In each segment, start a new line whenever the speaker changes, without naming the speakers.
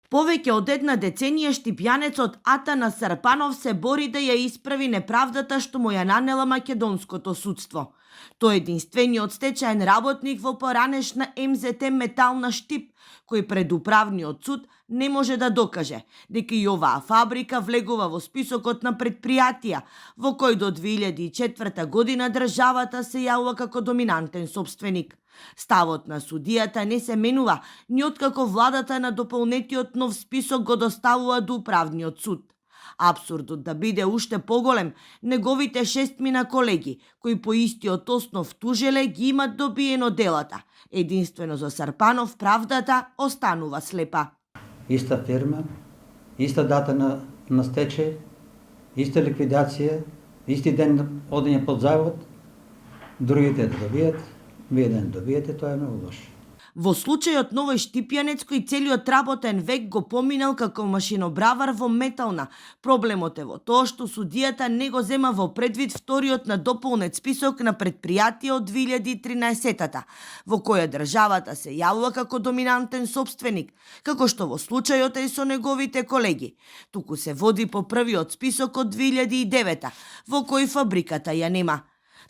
Повеќе од една деценија штипјанецот Атанас Сарпанов се бори да ја исправи неправдата што му ја нанела македонското судство. Тој е единствениот стечаен работник во поранешна МЗТ Метална Штип, кој пред управниот суд не може да докаже дека и оваа фабрика влегува во списокот на предпријатија во кој до 2004 година државата се јавува како доминантен собственик. Ставот на судијата не се менува ни откако владата на дополнетиот нов список го доставува до управниот суд. Апсурдот да биде уште поголем, неговите 6 колеги, кои по истиот основ тужеле, ги имат добиено делата. Единствено за Сарпанов правдата останува слепа.
Иста фирма, иста дата на стечај, иста ликвидација, исти ден одење под завод, другите да добијат, вие да не добиете, тоа е многу лошо.
Во случајот на овој штипјанец кој целиот работен век го поминал како машинобравар во метална, проблемот е во тоа што судијата не го зема во предвид вториот на дополнет список на предпријатија од 2013-та, во која државата се јавува како доминантен собственик, како што во случајот е и со неговите колеги. Туку се води по првиот список од 2009-та, во кој фабриката ја нема.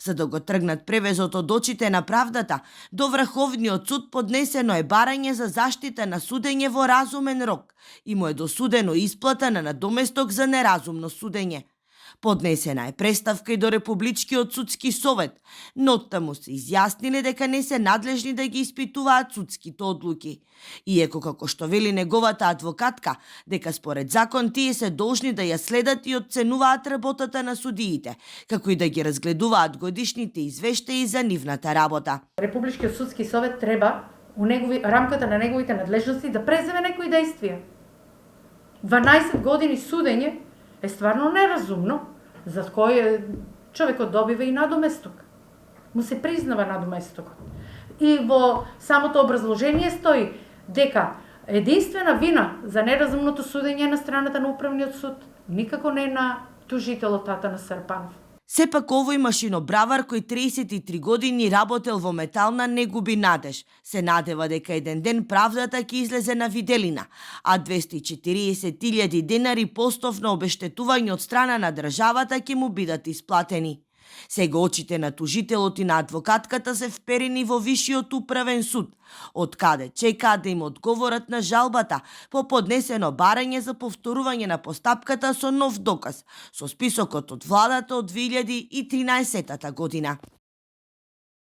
За да го тргнат превезот од очите на правдата, до Врховниот суд поднесено е барање за заштита на судење во разумен рок и му е досудено исплата на надоместок за неразумно судење. Поднесена е преставка и до Републичкиот судски совет, но таму се изјасниле дека не се надлежни да ги испитуваат судските одлуки. Иеко, како што вели неговата адвокатка, дека според закон тие се должни да ја следат и оценуваат работата на судиите, како и да ги разгледуваат годишните извештаи за нивната работа.
Републичкиот судски совет треба у рамката на неговите надлежности да преземе некои действија. 12 години судење е стварно неразумно, за кој човекот добива и надоместок. Му се признава надоместокот. И во самото образложение стои дека единствена вина за неразумното судење е на страната на управниот суд, никако не на тужителот Атанас Сарпанов.
Сепак овој машинобравар кој 33 години работел во метална не губи надеж. Се надева дека еден ден правдата ќе излезе на виделина, а 240.000 денари постов на обештетување од страна на државата ќе му бидат исплатени. Сега очите на тужителот и на адвокатката се вперени во Вишиот управен суд, од каде чекаат да им одговорат на жалбата по поднесено барање за повторување на постапката со нов доказ, со списокот од владата од 2013 година.